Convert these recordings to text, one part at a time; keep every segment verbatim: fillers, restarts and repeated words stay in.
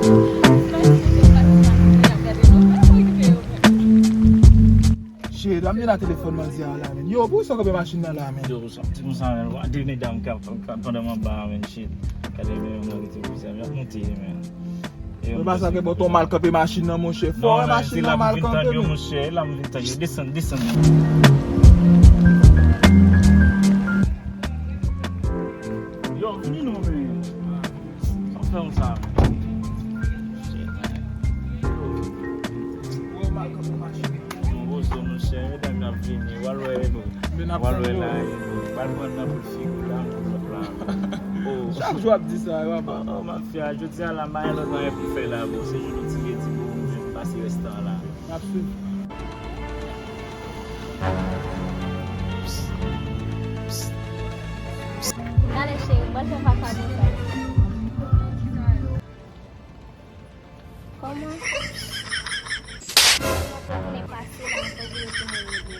Shit, ann vin a telefòn mandi a la, men. Yo, poukisa w kanpe machin nan la, men? Yo, sa ti konsa, men. Wa, de medam k ap, k ap pandan m anba, men, shit. Gade, men, mwen rete pou sa, men, ap monte, men. E pa sa ke bon, ton mal kanpe machin nan, monchè. Fò wè machin nan mal kanpe, men. Monchè, la m vin tann yo. Desann, desann. Yo, vini non, men. Sa fè yon sa, men. Shit, man. Yo, mal kanpe machin. Yon gwo zo, monchè, medam y ap vini. W al wè, w al wè la, w al pran nan bout figi w la, bout lòt la. Oh. Chak jou ap di sa, yo, papa. Oh, oh, mafya, jodi a la, m pa gen lòt bagay pou m fè la, bon, se jou nou tire ti bout, nou jwenn pase rès tan la. N ap swiv. Gade, cheri, mwen fè papa nou sa. Kòman? Mwen pa konnen pase la ankò pou yo tounen revini.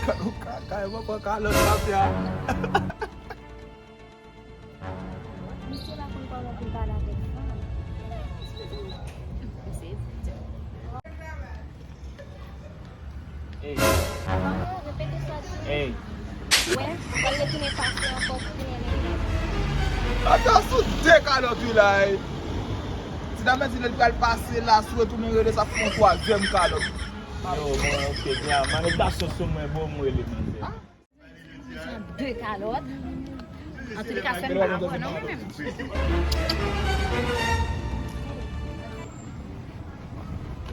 Ka-, ka-, ka-, mwen pran kalòt mafya. Misye pa konn kòman pou l pale avèk fanm. Misye di. Ey. Kòman? Repete sa w di. Ey. Wè, w pral retounen pase ankò pou tounen revini. Ata sou de kalòt wi la, ey. Ti dam nan di l pral pase la, sou retounen rele, sa fè yon twazyèm kalòt. Yo, bon, ok, byen, malediksyon sou mwen, bon, m rele manzè. Sa de kalòt. Antoulèka, fè m pa wè non, mwen menm.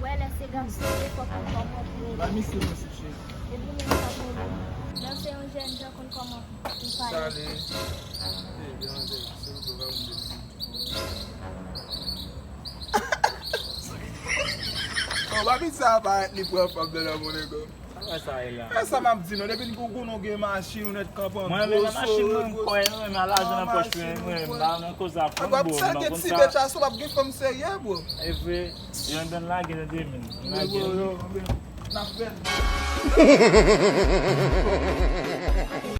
Wè, lè se gason, se fòk ou kòmanse. Ba misye mwen, cheri. Epi menm sa pou li. Lè se yon jèn jan, konn kòman pou pale. Sale. Ey, demanzèl, silvouplè, ba mwen de minit. Oh, papi, sa parèt li pran fanm nan nan moun ego. Sa wè sa ye la. E sa m ap di nou, depi n gon gon nou gen machin, ou nèt kanpe an gwo so. Mwen renmen machin mwen, m kwè, mwen renmen lajan nan pòch mwen, mwen renmen, m pa nan koze a fanm, bro, m pa konn sa. Sa gen ti bèt aso, p ap gen fanm serye, bro. E vre, yo, m benn lage nan de mil, m lage. Yo, yo, n ap fè l.